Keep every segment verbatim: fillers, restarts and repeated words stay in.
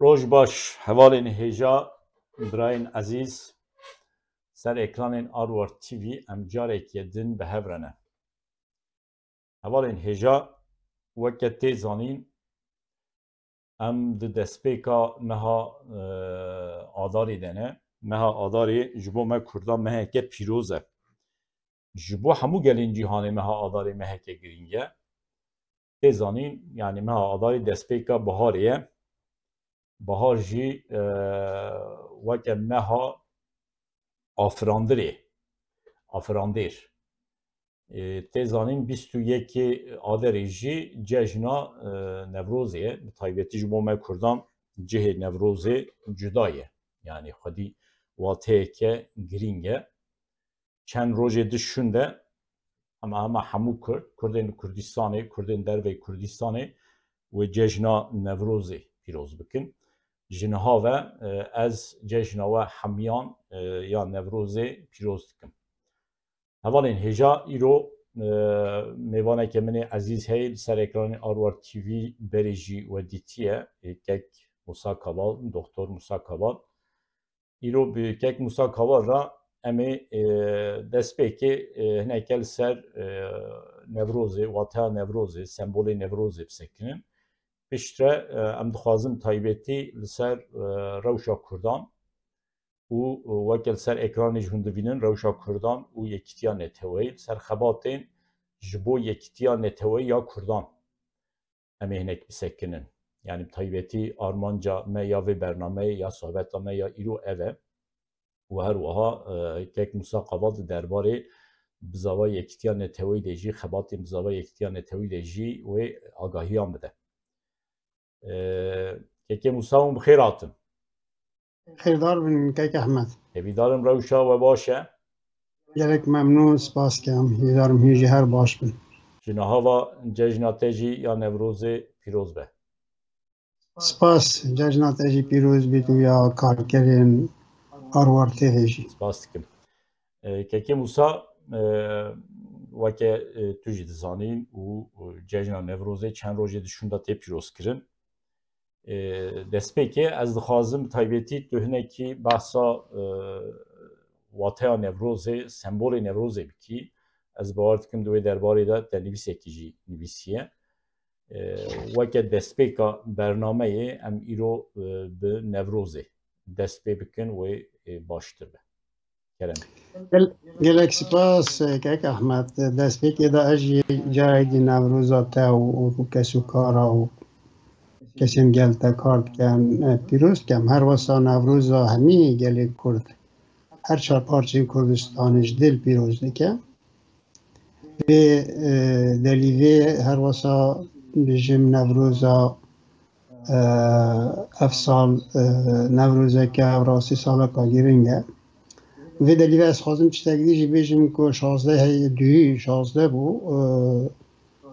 Roj baş, hevalên hêja, birayên ezîz, ser ekranên Arwar T V em carekê din bi hev re ne. Hevalên hêja, weke tê zanîn, em di destpêka meha, e, Adarê de ne. Meha Adarê ji bo me Kurdan meheke pîroz e. Ji bo hemû gelên cîhanê meha Adarê meheke girîng e. Tê zanîn, yanî meha Adarê destpêka biharê ye. Bihar jî, e, weke meha afirandirê, afirandêr. E, tê zanîn bîst û yekê Aderê jî cejna, e, Newrozê ye. Bi taybetî ji bo me Kurdan cihê Newrozê cuda ye. Yanî xwedî wateyeke girîng e. Çend rojê di şûn de hema hema hemû Kurd, Kurdên li Kurdistanê, Kurdên derveyî Kurdistanê wê cejna Newrozê pîroz bikin. Ji niha ve, e, ez cejna we hemiyan, e, ya Newrozê pîroz dikim. Hevalên hêja, îro, e, mêvaneke min ê ezîz heye li ser ekranên Arwar T V berê jî we dîtiye, e, kek Musa Kaval, Doktor Musa Kaval. Îro bi kek Musa Kaval re em ê, e, destpêkê, e, hineke li ser, e, Newrozê, wateya Newrozê, sembolê Newrozê bisekinin. Piştre, e, em dixwazin taybetî li ser, e, rewşa Kurdan û, e, weke li ser ekranê jî hûn dibînin, rewşa Kurdan û yekîtiya neteweyî, li ser xebatên ji bo yekîtiya neteweyî ya Kurdan em ê hinek bisekinin. Yanî bi taybetî armanca me ya vê bernameyê ya sohbeta me ya îro ev e. Û her wiha, e, kek Musa Kaval di derbarê bizava yekîtiya neteweyî de jî, xebatên bizava yekîtiya neteweyî de jî wê agahiyan bide. E, kekê Musa, hûn bi xêr hatin. Xêrdar bin kek Ehmed. Hêvîdarim rewşa we baş e. Gelek memnûn, spas kem. Hêvîdarim hûn jî her baş bin. Ji niha ve cejna te jî ya Newrozê pîroz be. Spas, cejna te jî pîroz bît û ya karkerên Arwar T V jî. Spas dikim. E, Kekê Musa, e, weke, e, tu jî dizanîn û, e, cejna Newrozê çend rojê di şûnda tê pîrozkirin. E, destpêkê ez dixwazim bi taybetî tu hinekî behsa, e, wateya Newrozê, sembolê Newrozê bikî. Ez bawer dikim di wê derbarê de te nivîsekî jî nivîsiye. E, weke destpêka bernameyê em îro, e, bi Newrozê dest pê bikin, wê, e, baştir be. Kerem. Gel-, gelek spas, e, kek Ehmed. Destpêkê de ez jî carekî Newroza te û, û kes û kara û kesên gel te kar dikin, e, pîroz dikim. Her wesa Newroza hemî gelê Kurd, her çar parçeyên Kurdistanê ji dil pîroz dikim. Vê, e, delîvê her wesa bijim Newroza, e, ev sal, e, Newrozeke ev rastî saleka girîng e. Vê delîvê ez xwazim tiştek dî jî bêjim ku şazdeh hey-, duhî şazdeh bû, e,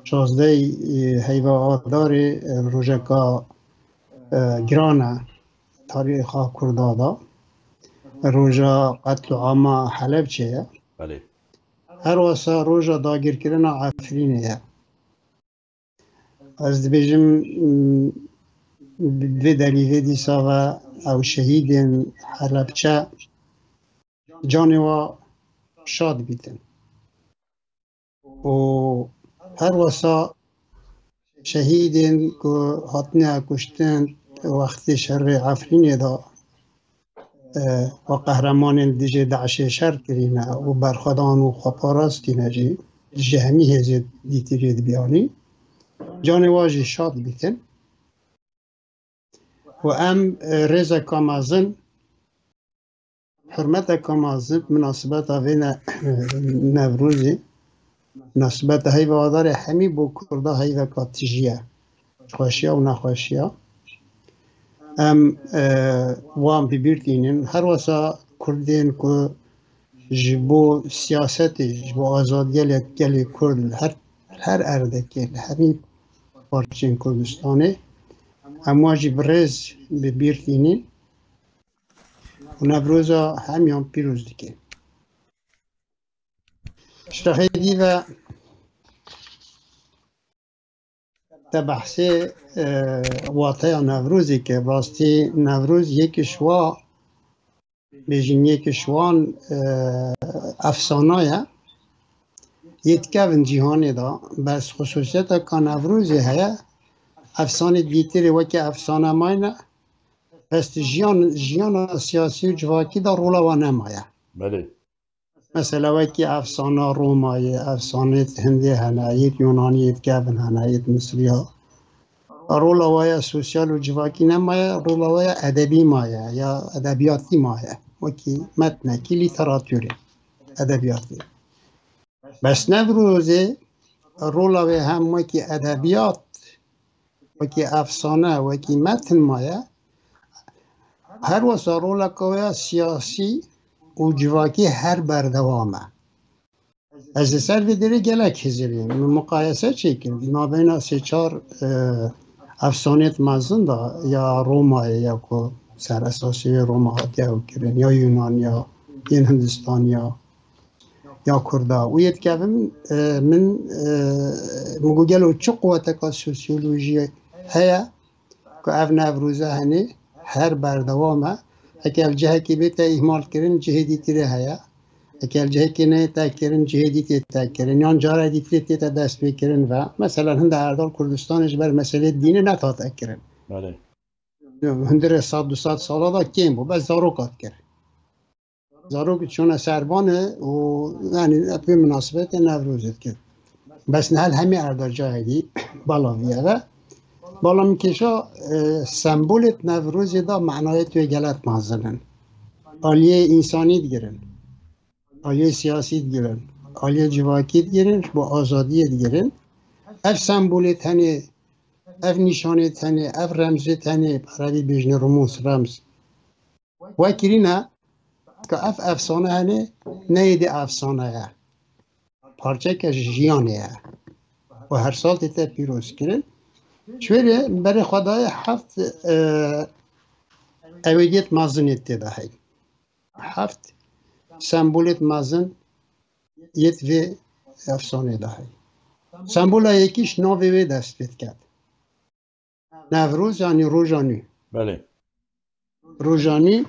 şazdeh, e, heyva Adarê, e, rojeka, e, giran e tarîxa Kurda de. Roja qetl û ama Helebçê ye. Belê. Her wesa roja dagirkirina Efrînê ye. Ez dibêjim, m, vê delî vê dîsa ve ew şehîdên Helebçe canê wa şad bîtin. Û her wesa şehîdên ku hatine kuştin wextê şerê Efrînê de, e, wa qehremanên dijê DAIŞê şer kirîne û berxwedan û xweparastîne jî, dijê hemî hêzê dîtirê dibiyanî. Canê wa jî şad bîtin. Û em, e, rêzeka mezin, hurmeteka mezin, minasibeta vê ne-, Newrozê, minasibeta heyva Adarê hemî bo Kurda heyveka tijî ye. Xweşiya û nexweşiya. Em, e, wan bi bîr tînin. Her wesa Kurdên ku ji bo siyasetê, ji bo azadiya gelê Kurd li her, her erdekê, li hemî parçeyên Kurdistanê, em wan jî bi rêz bi bîr tînin û Newroza hemiyan pîroz dikin. Şahidî ve Te behsê, e, wateya Newrozê kir. Rastî Newroz yek ji wa bêjin yek ji wan, e, efsana ye. Yê dikevin cîhanê de, bes xusûsiyeteka Newrozê heye. Efsanê dîtirê wekî efsane mayne. Bes jiyan, jiyana siyasî û civakî de rola wan nemaye. Belê. Mesela wekî efsana Romayê, efsanê Hindê hene, yê Yunaniyê dikevin hene, yê Misriya. Rola waya sosyal û civakî nemaye, rola waya edebî maye ya edebiyatî maye. Wekî metnekî, lîteratûrê, edebiyatî. Bes Newrozê rola wê hem wekî edebiyat, wekî efsane, wekî metin maye, her wesa roleka wê ya siyasî û civakî her berdewam e. Ez li ser vê derê gelek hizirîm. Min muqayese çêkir. Di navbeyna sê çar, e, efsanêt mezin de ya Romayê ya ku ser esasî wê Roma hatiye ew kirin, ya Yunaniya, yên Hindistaniya, ya Kurda. Û yê dikevin, e, min, e, min got gelo çi quweteka sosyolojiyê heye ku ev Newroze henê her berdewam e. Heke li cihekê bête îhmal kirin, cihê dîtirê heye. Heke li cihekê neyête kirin, cihê dîtê tê kirin. Yan cara dîtirê tête destpêkirin ve. Mesela hinde Erdal Kurdistanê ji ber meselê dînê netate kirin. Belê. Hundirê sed du sed sala da kêm bû. Bes zarok hat kir. Zarok çûne ser van e û, yanî, pê minasebetê Newrozê dikir. Bes nihal hemî erda cayê dî bala vî eve. Bala min kêşa, e, sembolêt Newrozê da manayê tuê gelek mezin in. Aliyê însanî digirin. Aliyê siyasî digirin. Aliyê civakî digirin, ji bo azadiyê digirin. Ev sembolêt tenê, ev nîşanêt tenê, ev remzêt tenê, erebî bêjine rumûz, remz. We kirîne ka ev efsane hene, neyê dê efsane ye. Parçeke ji jiyanê ye. Û her sal tête pîrozkirin. Çwêrê berê xwe daye heft, e, ewêdiyet mezinê tê de heye. Heft sembolêt mezin yêt vê efsanê de heye. Sembola yekî ji navê wê dest pê diket. Newroz, yanî roja nû. Belê. Roja nû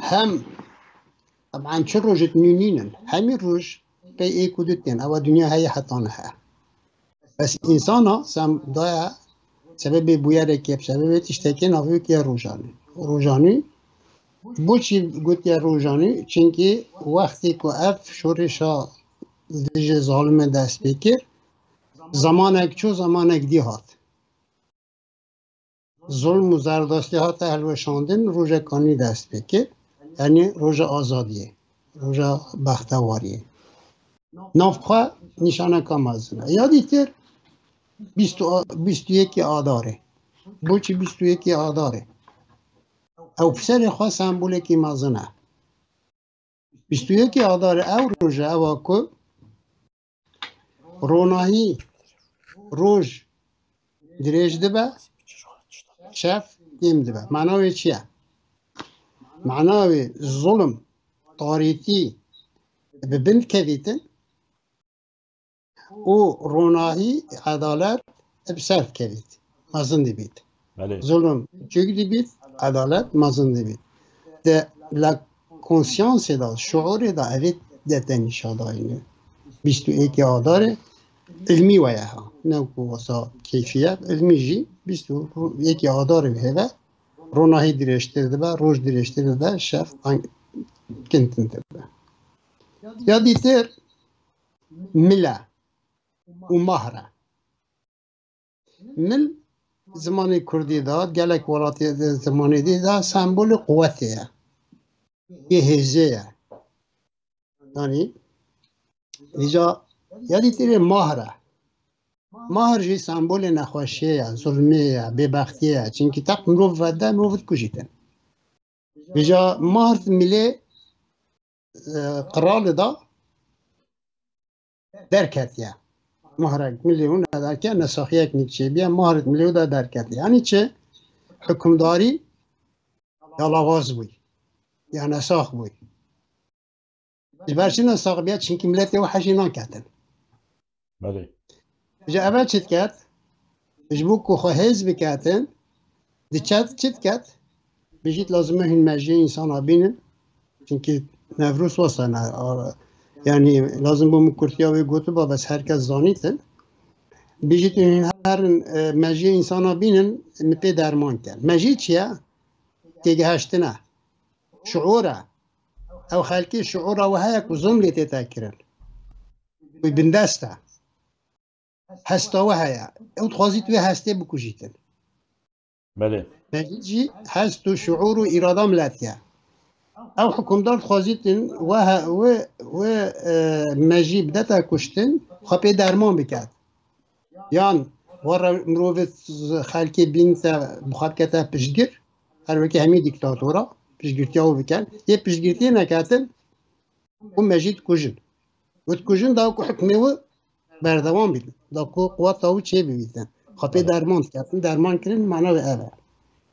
hem, teban çi rojêt nû nînin. Hemî roj pey êk û du tên. Ewa dinya heye heta niha. Bes însana sem daya sebebê bûyerekê, sebebê tiştekê navê wê kiriye roja nû. Roja nû. Boçî gotiye roja nû? Çimkî wextê ku ev şorêşa dijî zalimê dest pê kir, zemanek çû, zemanek dî hat. Zulm û zerdastî hate hilweşandin, rojeka nû dest pê kir. Yanî roja azadiyê, roja bextewariyê. Nav xwe nîşaneka mezin e. Ya dîtir bîst û, bîst û yekê Adarê. Boçî bîst û yekê Adarê? Ew bi serê xwe sembolekî mezin e. Bîst û yekê Adarê ew roj e, ewa ku ronahî roj dirêj dibe, şev kêm dibe. Mana wê çi ye? Mana wê zulm, tarîtî bi bin dikevîtin û ronahî, edalet bi ser dikevît, mezin dibît. Belê. Zulm çûk dibît, edalet mezin dibît. Di la konsiyansê de, şuurê de evê dete nîşadayîne. Bîst û yekê Adarê ilmî weye ha. Ne ku wesa keyfî ye, ilmî jî bîst û yekê Adarê heve ronahî dirêjtir dibe, roj dirêjtir dibe, şev teng kintin dibe. Ya dîtir mil e û mahr e. Mil zimanê kurdî de, gelek welatê zimanê dî de sembolê quwetê ye. Yê hêzê ye. Yanî, vîca ya dîtirê mahr e. Mahr jî sembolê nexweşiyê ye, zulmê ye, bêbextiyê ye. Çimkî teq mirov vede, mirov dikujîtin. Vîca mahr milê, e, qiralê de derketiye. Mahrek milê hûn de derketiye, nesaxiyek nî çêbiye, mahrek milê hûn de derketiye. Yanî çi? Hukimdarî ya lawaz bûy, ya nesax bûy. Ji ber çi nesax biye? Çimkî miletê wê hejî naketin. Belê. Ji eve çi diket? Ji bo ku xwe hêz biketin, diçet çi diket? Bijît lazim e hûn mejiyê însana bînin. Çimkî Newroz wasa ne, a, yanî lazim bû min kurtiya wê gotiba, bes her kes zanîtin. Bijît hûn herin, e, mejiyê însana bînin, min pê derman ken. Mejî çi ye? Têgihiştin e. Şiûr e. Ew xelkê şiûra we heye ku zilm lê tête kirin. Wî bindest e. Hesta we heye. Ew dixwazît wê hestê bikujîtin. Belê. Mecîd jî hest û şiûr û îrada miletiye. Ew hikûmdar dixwazîtin we he-, we, we, e, mejî bidete kuştin, xwe pê derman biket. Yan were mirovê z-, xelkê bînte bi xwe bikete piştgir, her wekî hemî dîktatora piştgirtiya wî bikin. Yê piştgirtiyê neketin, û mejî dikujin. Û dikujin da ku hikmê wî berdewam bîtin. Da ku quweta wî çê bibîtin. Xwe pê derman diketin. Derman kirin mana wê ev e.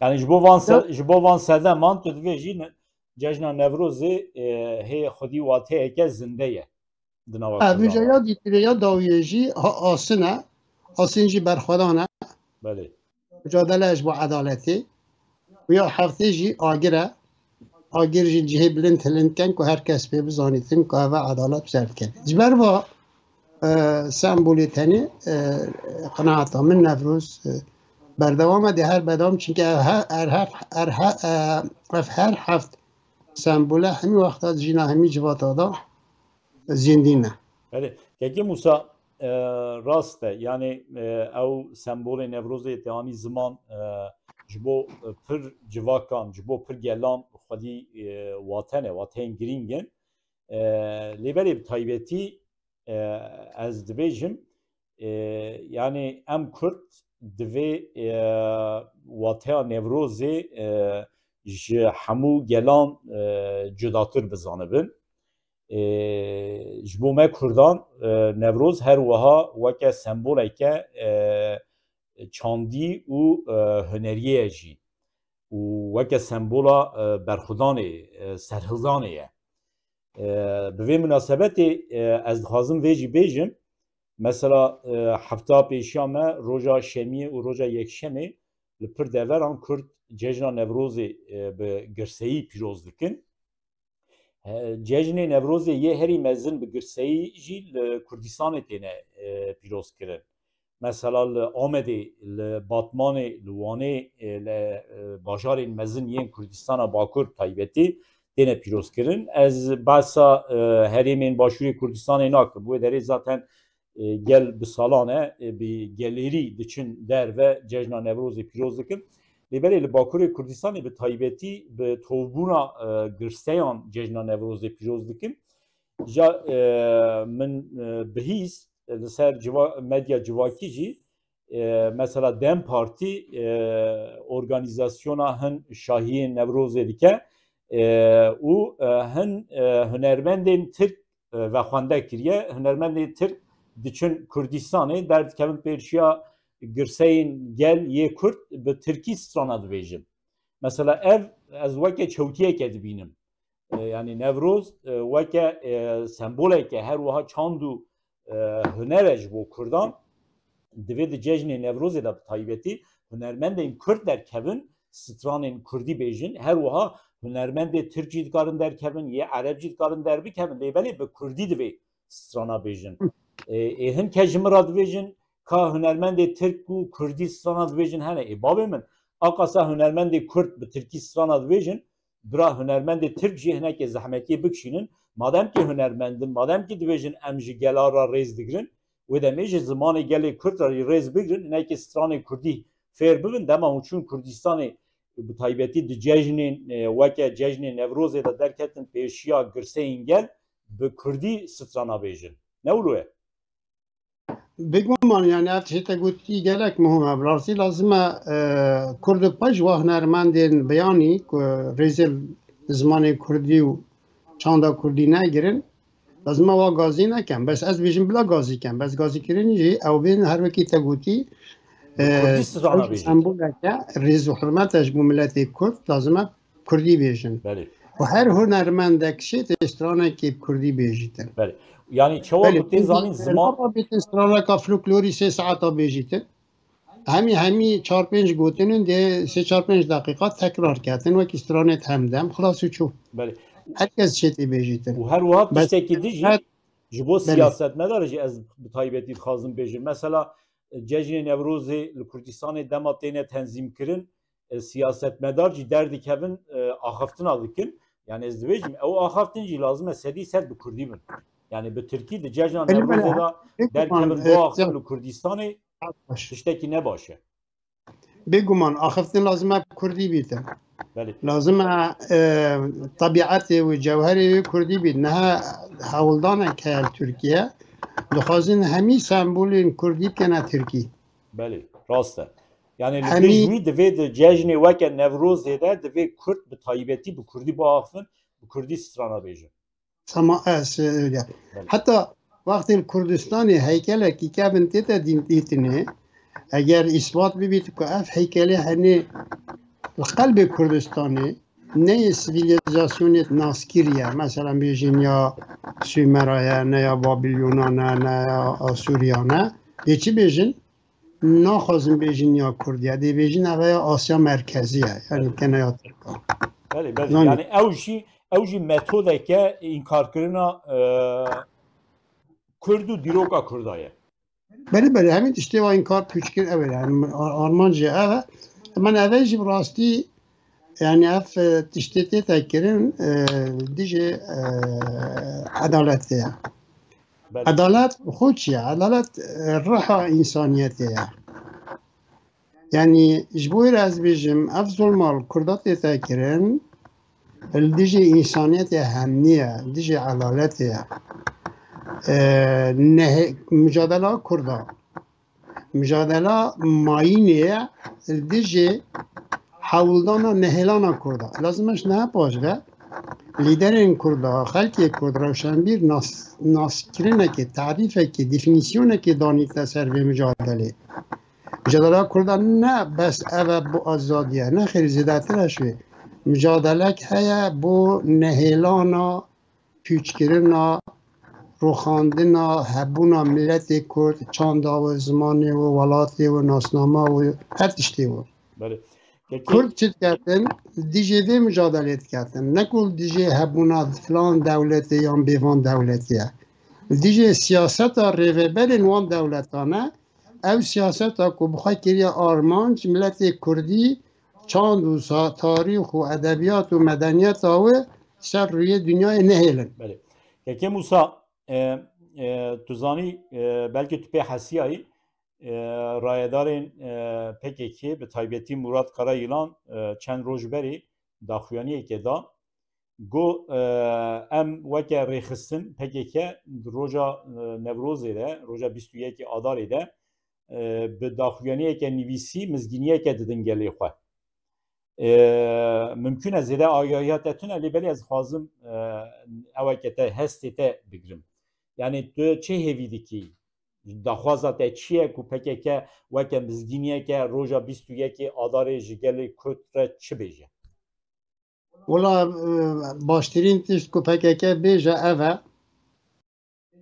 Yanî ji bo van se-, ji bo van sedeman tu divê jî ne-, cejna Newrozê, e, hê xwedî wateyeke zinde ye. Di nava Ha, Kurdan vêca de. Ya dîtirê ya dawiyê jî ha, asin e. Asin jî berxwedan e. Belê. Mücadele ji bo edaletê. Û ya heftê jî agir e. Agir jî cihê bilind hilind ken ku her kes pê bizanîtin ku ev e edalet ser diket. Ji ber va, e, sembolê tenê, e, qenaeta min Newroz, e, berdewam e, dê her bedewam, çimkî ev he-, er her, er he-, e, ev her heft sembole hemî wexta jîna hemî civata da zîndî ne. Belê. Kekê Musa, e, rast e. Yanî, e, ew sembolê Newrozê te anî ziman, e, ji bo, e, pir civakan, ji bo pir gelan xwedî, e, wate ne, wateyên girîng in. E, lê belê bi taybetî, e, ez dibêjim, e, yanî em Kurd divê, e, wateya Newrozê, e, ji hemû gelan, e, cudatir bizanibin. E, ji bo me Kurdan, e, Newroz her wiha weke semboleke, e, çandî û, e, huneriyê ye jî. Û weke sembola, e, berxwedanê, e, serhildanê ye. E, bi vê minasebetê, e, ez dixwazim vê jî bêjim. Mesela, e, hefta pêşiya me roja şemiyê û roja yekşemê li pir deveran Kurd cejna Newrozê, e, bi girseyî pîroz dikin. He, cejnê Newrozê yê herî mezin bi girseyî jî li Kurdistanê têne, e, pîroz kirin. Mesela li Amedê, li Batmanê, li Wanê, e, li, e, bajarên mezin yên Kurdistana Bakur taybetî têne pîroz kirin. Ez behsa, e, herêmên Başûrê Kurdistanê nakim. Wê derê zaten, e, gel bi salan e, e, bi gelêrî diçin derve cejna Newrozê pîroz dikin. Lê belê li Bakurê Kurdistanê bi taybetî bi tovbûna, e, girseyan cejna Newrozê pîroz dikin. Ja, e, min, e, bihîst, e, li ser civa-, medya civakî jî, e, mesela DEM Partî, e, organîzasyona hin şahiyên Newrozê dike, e, û, e, hin, e, hunermendên Tirk, e, vexwende kiriye. Hunermendên Tirk diçin Kurdistanê, derdikevin pêşiya girseyên gel yê Kurd bi Tirkî strana dibêjin. Mesela ev ez weke çewtiyeke dibînim. E, yanî Newroz, e, weke, e, semboleke, her wiha çand û, e, huner e ji bo Kurdan. Divê di cejnê Newrozê de bi taybetî hunermendên Kurd derkevin, stranên Kurdî bêjin. Her wiha hunermendê Tirk jî dikarin derkevin, yê Ereb jî dikarin derbikevin. Lê belê bi Kurdî divê strana bêjin. E, ê hin kes ji min re dibêjin, ka hunermendê Tirk û Kurdî strana dibêjin hene. Ê bavê min, aqasa hunermendê Kurd bi Tirkî strana dibêjin, bira hunermendê Tirk jî hinekê zehmetiyê bikişînin. Madem ki hunermend in, madem ki dibêjin em ji gela re rêz digirin, wê demê ji zimanê gelê Kurd re jî rêz bigirin, hinekê stranê Kurdî fêr bibin, dema hûn çûn Kurdistanê bi taybetî di cejnên, e, weke cejnê Newrozê de derketin pêşiya girseyên gel bi Kurdî strana bêjin. Ne wilo ye? Bêguman, yani ev tiştê te gotî gelek muhim e. Bi rastî lazim e, e, Kurd û pej wa hunermendên beyanî ku rêzê zimanê Kurdî û çanda Kurdî negirin, lazim e wa gazî nekin. Bes ez bêjim bila gazî kin. Bes gazîkirin jî ew bên her wekî te gotî, e, semboleke rêz û hurmet e ji bo miletê Kurd, lazim e Kurdî bêjin. Belê. Û her hunermendek şêtê stranekê bi Kurdî bêjîtin. Belê. Yanî çawa ku tê zanîn ziman. Napa bêtin straneka folklorî sê saeta bêjîtin. Hemî hemî çar pênc gotin in dê sê çar pênc deqîqa tekrar ketin wekî stranêt hemdem xilas û çû. Belê. Her kes çêtê bêjîtin. Û her wiha tiştekî din jî ji bo siyasetmedar jî ez bi taybetî dixwazim bêjim. Mesela cejnê Newrozê li Kurdistanê dema têne tenzîmkirin, e, siyasetmedar jî derdikevin, e, axaftina dikin. Yani ez dibêjim ew axaftin jî lazim e sedî sed bi kurdî bin. Yani bi tirkî di cejna Newrozê de derkevin biaxifin li Kurdistanê tiştekî ne baş e. Bêguman axiftin lazim e bi kurdî bîtin. Lazim e, e, tebîetê wê, cewherê wê kurdî bît. Niha hewldanek heye li Tirkiye. Dixwazin hemî sembolên kurdî bikene tirkî. Belê, rast e. Yani li pêş wî divê di cejnê weke Newrozê de divê kurd bi taybetî bi kurdî biaxifin, bi kurdî strana bêjin. Sema ez öyle. Heta wextê li Kurdistanê heykelekî kevin tête dîtinê, eger îsbat bibît ku ev heykelê henê li qelbê Kurdistanê neyê sivîlizasyonê naskirî ye, mesela bêjin ya Sumera ye, ne ya Babilona ne, ne ya Asûriya ne, yê çi bêjin? Naxwazin bêjin ya Kurdiye, dê bêjin eve ya Asya Merkezî ye, yanî keneya Tirkan. Belê, belê. Yani ew jî ew jî metodeke înkarkirina e, Kurd û dîroka Kurda ye. Belê, belê, hemî tiştê wa înkar pûçkir ev e, yani armanc jî ev e. Min eve jî bi rastî, yani ev e, tiştê tête kirin e, dijê e, edaletê ye. Edalet bi xwe çi ye? Edalet e, riha însaniyetê ye. Yanî ji bo wê re ez bêjim, ev zulma li Kurda tête kirin, li dijî însaniyetê hemnî ye, li dijî edaletê ye. E, nehê, micadela Kurda, micadela mayînê ye, li dijî hewldana nehêlana Kurda. Lazim e ji niha paş ve lîderên Kurda, xelkê Kurd, rewşenbîr nas, naskirinekê, tarîfekê, defînîsyonekê danîte ser vê micadelê. Micadela Kurda ne bes ev e bo azadiye, ne xêr zêdetir e ji wê. Micadelek heye bo nehêlana pûçkirina, rûxandina, hebûna miletê Kurd, çanda wê, zimanê wê, welatê wê, nasnama wê, her tiştê wê. Belê. Peki. Kurd çi diketin? Li dijê vê micadelê diketin. Ne ku li dijê hebûna filan dewletê yan bêvan dewletê ye. Li dijê siyaseta rêveberên wan dewletan e. Ew siyaseta ku bi xwe kiriye armanc miletê Kurdî, çand û sa-, tarîx û edebiyat û medeniyeta wê ser rûyê dinyayê nehêlin. Belê. Kekê Musa, e, e, tu zanî, e, belkî tu pê hesiyayî, e, rayedarên, e, P K K, bi taybetî Murat Karayilan, e, çend roj berê daxuyaniyeke da. Got, e, em weke rêxistin P K K di roja, e, Newrozê de, roja bîst û yekê Adarê de, e, bi daxuyaniyeke nivîsî mizgîniyeke didin gelê xwe. E, mimkun e zêde agahiya te tune, lê belê ez dixwazim, e, eweke te, hestê te bigrim. Yani tu çi hêvî dikî? Daxwaza te çi ye ku P K K weke mizgîniyeke roja bîst û yekê Adarê ji gelê Kurd re çi bêje? Wela, e, baştirîn tişt ku P K K bêje ev e.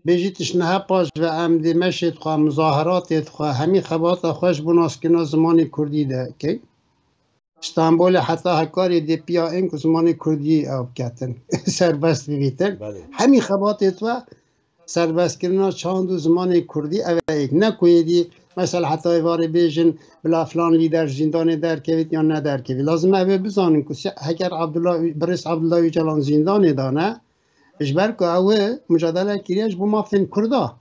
Bêjî tişt niha paş ve em dê meşê dixwe, muzaheratê dixwe, hemî xebata xwe ji bo naskirina zimanê kurdî de keyn. Stenbolê heta Hekarê dê piya ên ku zimanê kurdî ew biketin, serbest bibîtin. Belê. Hemî xebatê dixwe serbestkirina çand û zimanê kurdî ev e yek. Ne ku êdî mesela heta êvarê bêjin bila filan lîder ji zîndanê derkevît yan nederkevît. Lazim e ev ê bizanin ku se-, heger Abdullah Ü-, birêz Abdullah Öcalan zîndanê de ne, ji ber ku ew ê mucadele kiriye ji bo mafên Kurda.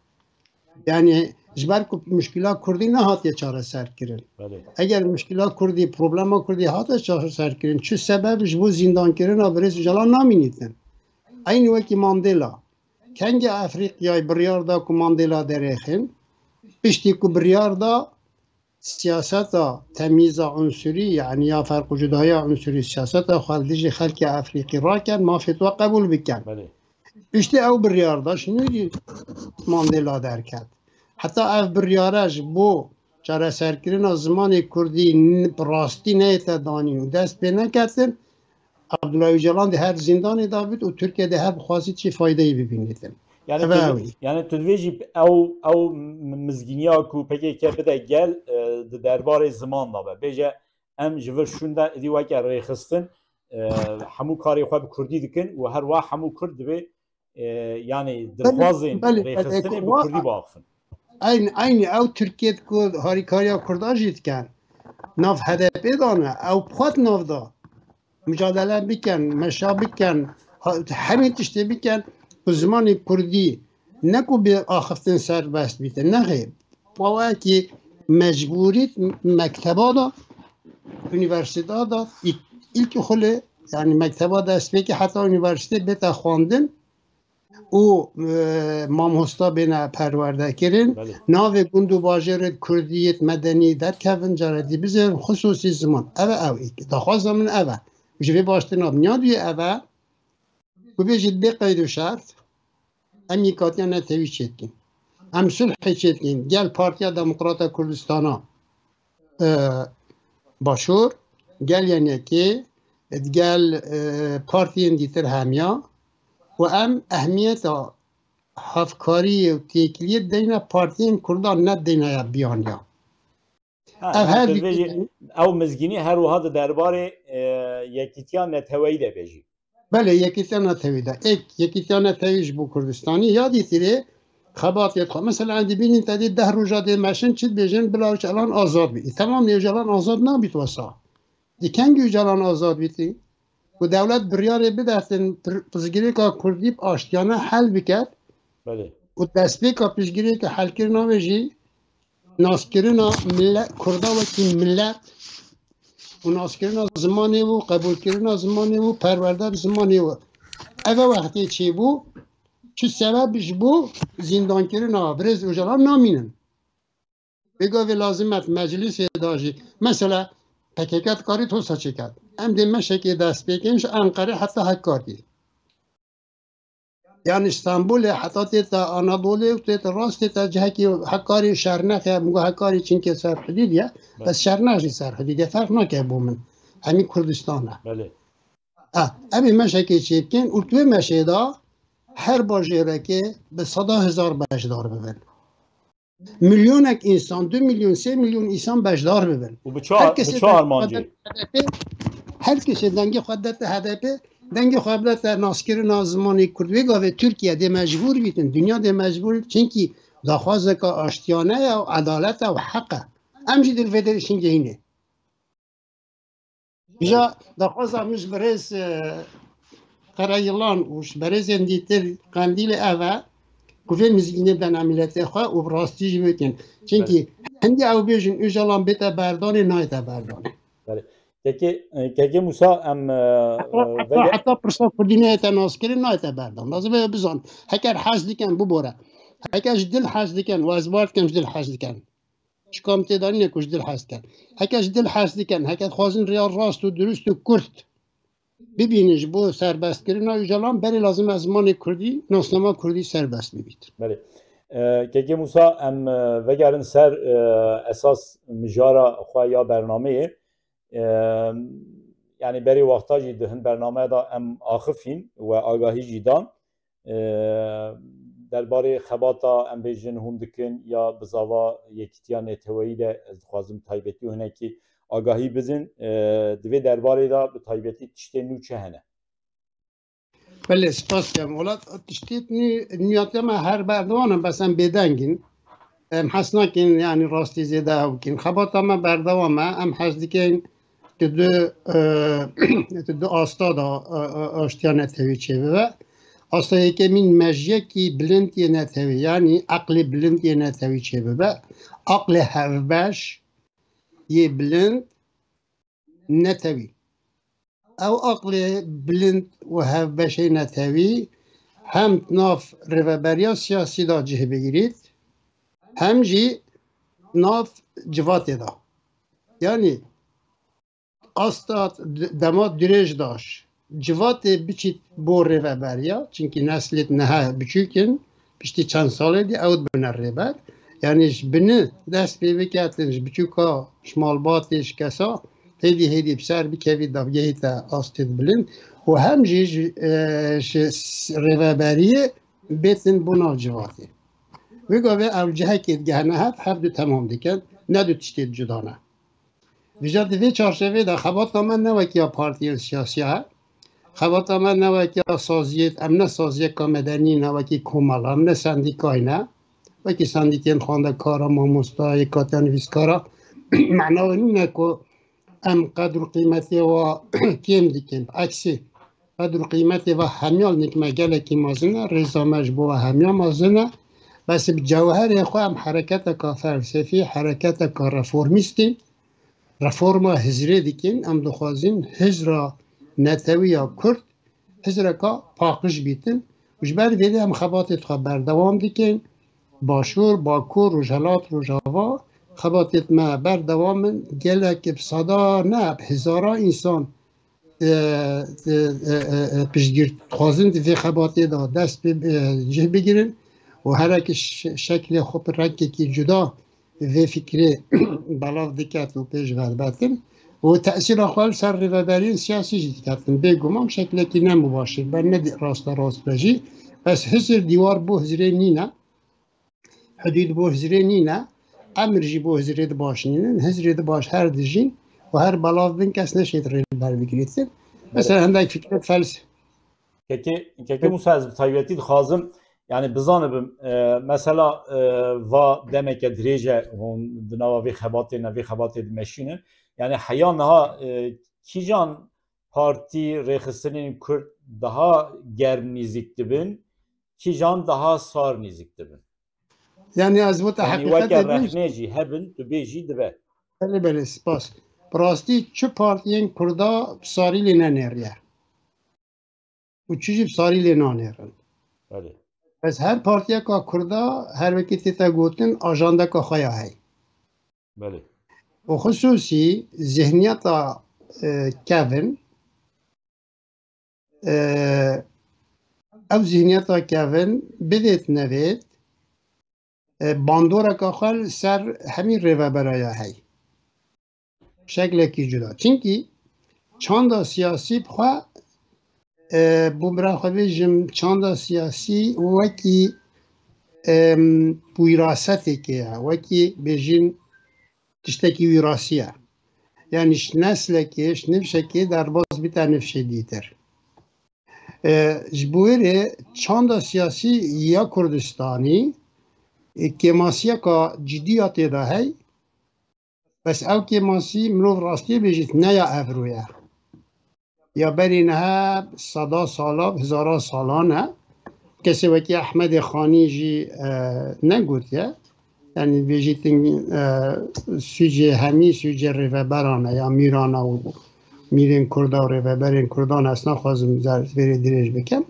Yani ji ber ku muşkila Kurdî nehatiye çareserkirin. Belê. Eger muşkila Kurdî, problema Kurdî hate çareserkirin, çi sebeb ji bo zîndankirina birêz Öcalan namînîtin? Eynî wekî Mandela. Kengê Efrîqyayê biryar da ku Mandela derêxin? Piştî ku biryar da siyaseta temîza unsurî, yani ya ferq û cudaya unsurî, siyaseta xwe li dijî xelkê Efrîqî raken, mafê xwe qebûl bikin. Belê. Piştî ew biryar da, ji nû jî Mandela derket. Heta ev biryare ji bo çareserkirina zimanê kurdî n-, bi rastî neyête danîn û dest pê neketin, Abdullah Öcalan di her zîndanê de bit û Tirkiye di her bixwazî çi faydeyê bibînîtin. Yani Ev tu, ew e. Yani tu dibêjî ew, ew mizgîniya ku P K K bide gel, e, di derbarê ziman de be. Bêje em ji vir şûn de êdî weke rêxistin, e, hemû karê xwe bi kurdî dikin û her wiha hemû kurd divê, e, yanî dilxwazên Belê, belê, rêxistinê bi wa- kurdî biaxifin. Eyn, eynî ew Tirkiye ku harîkariya kurda jî dikin. Nav H D P de ne, ew bi xwe di nav de mucadele bikin, meşa bikin, ha-, hemî tiştê bikin ku zimanê kurdî ne ku bi axiftin serbest bîte, nexê. Wawayekî mecbûrî mekteba de, unîversîteta de, îlk, îlk xulê, yanî mekteba destpêkê heta unîversîtê bête xwendin û, e, mamosta bêne perwerdekirin. Belê. Navê gund û bajêrê kurdiyêt medenî derkevin, caredî bizêrin, xisûsî ziman. Ev e ew îlk. Daxwaza min ev e. Ji vê baştir nabin. Ya duyê ev e. Ku bêjî bê qeyd û şert, em yekîtiya netewî çêdikin. Em sulhê çêdikin. Gel Partiya Demokrata Kurdistana, e, Başûr, gel Y N K'ê, gel, e, partiyên dîtir hemiya û em ehmiyeta hevkariyê û têkiliyê deyne partiyên Kurdan, ne deyne ya biyaniya. Ha, Ev her her tu dibêjî, ew mizgînî her wiha di derbarê, e, yekîtiya neteweyî de bêjî. Belê, yekîtiya netewî de. Ek, yekîtiya netewî ji bo Kurdistanî ya dîtirê xebatê xwe. Mesela, em dibînin te dê deh roja dê meşin çi dibêjin, bila Ocalan azad bî. E, temam, Ocalan azad nabît wesa. Di kengî Ocalan azad bîtî? Ku dewlet biryarê bidetin pir-, pirsgirêka Kurdî bi aştiyane hel biket. Belê. Û destpêka piştgirêka helkirina wê jî naskirina mille-, Kurda wekî millet û naskirina zimanê û qebûlkirina zimanê û perwerde bi zimanê û ev e wextê çêbû, çi sebeb ji bo zîndankirina birêz Ocalan namînin. Vê gavê lazim e meclisê de jî. Mesela P K K dikarî tosa çêket. Em dê meşekê dest pê kin ji Enqerê heta Hekarî. Yanî Stenbolê heta tête Anadolê û tête rast tête cihekî Hekarî Şernex e, min got Hekarî çinkê ser hidûd e. Belê. Bes Şernex jî ser hidûd e. Ferq nake bo min. Hemî Kurdistan e. Belê. Ha, em ê meşekê çêbikin û li wê meşê de her bajêrekê bi seda hezar beşdar bibin. Milyonek însan, du milyon, sê milyon însan beşdar bibin. Û bi çi, Her kesê bi çi dengê armancê? Xwe dete H D P, her kesê dengê xwe dete H D P, dengê xwe bidete naskirina zimanê Kurd. Wê gavê Tirkiye dê mecbûr bîtin, dinya dê mecbûr, çinkî daxwazeke aştiyane ye û edalet e û heq e. Em jî dê li vê derê şingehînê. Îja daxwaza min ji birêz, e, Qereyilan û ji berêzên dîtir Qendîlê ev e ku vê mizgînê bidene miletê xwe û bi rastî jî bikin. Çimkî Belê. hindî ew bêjin Ocalan bête berdanê, nayête berdanê. Belê. Kekê, e, Kekê Musa, em, e, Heta, e, heta, vege- heta pirsa Kurdî neyête naskirin, nayête berdan. Lazim e bizan. Heker hez dikin, bibore. Heker ji dil hez dikin, û ez bar dikim ji dil hez dikin. Çika em tê de nîne ku ji dil hez dikin. Heke ji dil hez dikin, heke dixwazin rêya rast û dirust û kurt bibînin ji bo serbestkirina Ocalan, berê lazim e zimanê kurdî, nasnama kurdî serbest bibît. Belê. E, Kekê Musa, em, e, vegerin ser, e, esas mijara xwe ya bernameyê. E, yanî berê wexta jî di hin bernameya de em axifîn we agahî jî dan. E, derbarê xebata em bêjin hûn dikin ya bizava yekîtiya neteweyî de ez dixwazim taybetî û hinekî agahî bidin. E, di vê derbarê de bi taybetî tiştên nû çi hene? Belê, spas dikim. Wela tiştê nû, nûyatiya me her berdewam in, bes em bêdeng in. Em hez nakin, yanî rastî zêde ew bikin. Xebata me berdewam e, em hez dikin tu du, e, tu du asta da, e, e, aştiya netewî çêbibe. Asta yekemîn mejiyekî bilind yê netewî, yanî eqlê bilind yê netewî çêbibe. Aqlê hevbeş yê bilind netewî. Ew aqlê bilind û hevbeşê netewî hem nav rêveberiya siyasî de cih bigirît, hem jî nav civatê de. Yanî asta d-, dema dirêj daş civatê biçît bo rêveberiya, çimkî neslêt niha biçûk in, piştî çend salê dî ew dibine rêber. Yanî ji bini dest pê biketin, ji biçûka, ji malbatê, ji kesa, hêdî hêdî bi ser bikevî, da bigehîte astêt bilind û hem jî ji, e, ji s-, rêveberiyê bêtin bo nav civatê. Vê gavê ew cihekê digehine hev, hev du temam dikin. ne du tiştê cuda ne. Vêca di vê çarçevê de xebata me ne wek ya partiyên siyasî ye. Xebata me ne wek ya saziyê, em ne saziyeka medenî ne, wekî komela, em ne sendîkayî ne. Wekî sendîkên xwendekara, mamosta, yekatiya nivîskara, mena wê nîne ku em qedr û qîmetê wa kêm dikin. Bi eksî, qedr û qîmetê va hemya li nik me gelekî mezin e, rêza me ji bo we hemya mezin e. Bes bi cewherê xwe em hereketeka felsefî, hereketeka reformîst in. Reforma hizrê dikin, em dixwazin hizra netewî ya Kurd hizreka paqij bîtin. Û ji ber vê de em xebatê xwe berdewam dikin. Başûr, Bakur, Rojhelat, Rojava xebatê me berdewam in. Gelek bi seda ne, bi hezara însan e, e, e, e, e, piştgir dixwazin di vê xebatê de dest bi, e, cih bigirin û herek şeklê xwe bi rengekî cuda vê fikrê belav diket û pêş ve dibetin û tesîra xwe li ser rêveberiyên siyasî jî diketin. Bêguman şeklekî ne mubaşir be, ne rasta rast be jî. Bes hizir dîwar bo hizrê nîne. Hidûd bo hizrê nîne, emir jî bo hizrê di baş nînin, hizrê di baş her dijîn û her belav bin kes neşêt rê li ber bigirîtin. Mesela hindek fikret fels. Kekê, kekê Musa, ez bi taybetî dixwazim, yani bizanibim, e, mesela, e, va demeke dirêj e, hûn di nava vê xebatê ne, vê xebatê dimeşînin. Yani heya niha, e, kîjan partî rêxistinên Kurd daha germ nîzîk dibin, kîjan daha sar nîzîk dibin? Yani ez bo te Yanî heqîqetê weke bêjim. Rexnê jî hebin, tu bêjî dibe. Belê, belê, spas. Bi rastî çi partiyên Kurda bi sarî lê nenêriye. Û çi jî bi sarî lê nanêrin. Belê. Bes her partiyeka Kurda her wekî tê te gotin ajandeka xwe ya hey. Belê. Û xisûsî zihniyeta, e, kevin, e, ew zihniyeta kevin bivêt nevêt, e, bandoreka xwe li ser hemî rêveberaya hey. Şeklekî cuda. Çimkî çanda siyasî bi xwe, e, bo bira xwe bêjim, çanda siyasî wekî, em, wîrasetêkê ye, wekî bêjin tiştekî wîrasî ye. Yani ji neslekê, ji nifşekê derbas bîte nifşê dîtir. E, ji bo wê rê çanda siyasî ya Kurdistanî, e, kêmasiyeka cidî ya tê de hey. Bes ew kêmasî mirov rastiyê bêjît ne ya evro ye. Ya berî niha seda sala, hezara salan e. Kesê wekî Ehmedê Xanî jî, e, negotiye. Yani bêjîtin, e, sûcê hemî sûcê rêveberan e ya mîrana û mîrên Kurda û rêveberên Kurdan, ez naxwazim zer-, vêrê dirêj bikim.